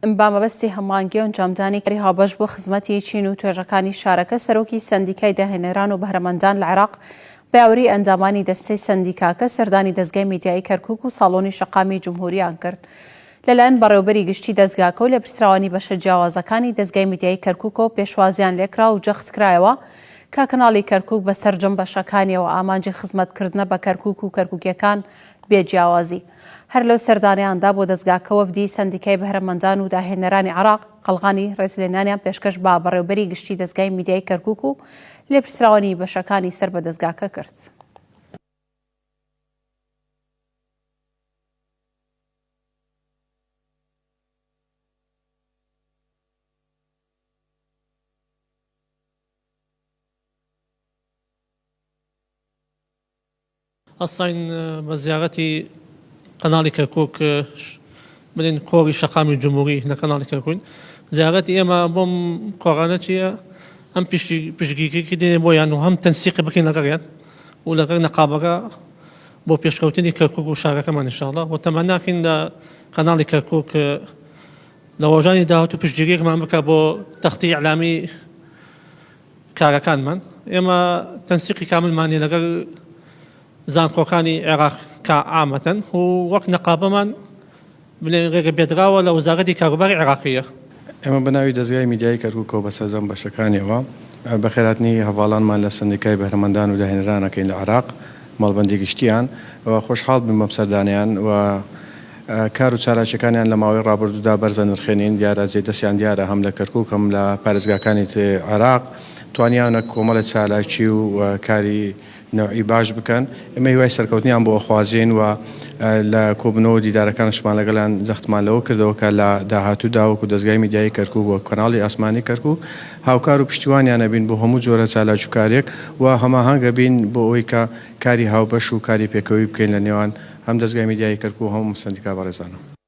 بە مەبەستی هەماهەنگی و ئەنجامدانی کاری هاوبەش بۆ خزمەتی چین و توێژەکانی شارەکە، سەرۆکی سەندیکای داهێنەران و بەهرەمەندان لە عێراق بە یاوەریی ئەندامانی دەستەی سەندیکاکە سەردانی دەزگای میدیایی کەرکوک و ساڵۆنی شەقامی جمهوریان کرد. لەلایەن بەڕێوەبەری گشتی دەزگاکە و لێپرسراوانی بەشە جیاوازەکانی دەزگای میدیایی کەرکوکەوە پێشوازیان لێکرا و جەختکرایەوە کە کەناڵی کەرکوک بە سەرجەم بەشەکانیەوە ئامانجی خزمەتکردنە بە کەرکوک و کەرکوکیەکان بێ جیاوازی. هەر لەو سەردانەیاندا بۆ دەزگاکە وەفدی سەندیکای بەهرەمەندان و داهێنەرانی عێراق قەڵغانی ڕێزلێنانیان پێشکەش بە بەڕێوبەری گشتی دەزگای میدیای کەرکوک و لێپرسراوانی بەشەکانی سەر بە دەزگاکە کرد. هەستاین بە زیارەتی قەناڵی کەرکوک بلین کۆڕی شەقامی جمهوری لە کەناڵی کەرکوین زیارەتی ئێمە بۆم کۆڕانە چییە هەم پشتگیریکردنی بۆیان و هەم تەنسیقی بکەین لەگەڵیان و لەگەڵ نەقابەکە بۆ پێشکەوتنی کەرکوک و شارەکەمان ئینشاءاللە و تەمەناکەین لە کەناڵی کەرکوک لە ڕۆژانی داهاتوو پشتگیریەکمان بکە بۆ تەختی ئیعلامی کارەکانمان ئێمە تەنسیقی کاملمان نیە لەگەڵ زانکۆکانی عێراق کە عامەتەن و وەک نەقابەمان بلێن ڕێگە پێدراوە لە وەزارەتی کاروباری عێراقیە. ئێمە بە ناوی دەزگای میدیایی کەرکوکەوە بە سەرجەم بەشەکانیەوە بەخێرهاتنی هەڤاڵانمان لە سەندیکای بەهرەمەندان و داهێنەران ئەکەین لە عێراق مەڵبەندی گشتیان و خۆشحاڵ بووین بەم سەردانەیان و کار و چالاکیەکانیان لە ماوەی ڕابردوودا بەرز ئەنرخێنین، دیارە جێ دەستیان دیارە هەم لە کەرکوک هەم لە پارێزگاکانی تری عێراق توانیانە کۆمەڵێ چالاکی و کاری نەوعی باش بکەن، ئێمە هیوای سەرکەوتنیان بۆ ئەخوازین و لە کۆبوونەوە و دیدارەکانشمان لەگەڵیان جەختمان لەوە کردەوە کە لە داهاتوودا وەکو دەزگای میدیایی کەرکوک و کەناڵی ئاسمانی کەرکوک هاوکار و پشتیوانیان ئەبین بۆ هەموو جۆرە چالاکی و کارێک و هەماهەنگ ئەبین بۆ ئەوەی کە کاری هاوبەش و کاری پێکەوەیی بکەین لە نێوان هەم دەزگای میدیایی کەرکوک و هەم سەندیکا بەڕێزانە.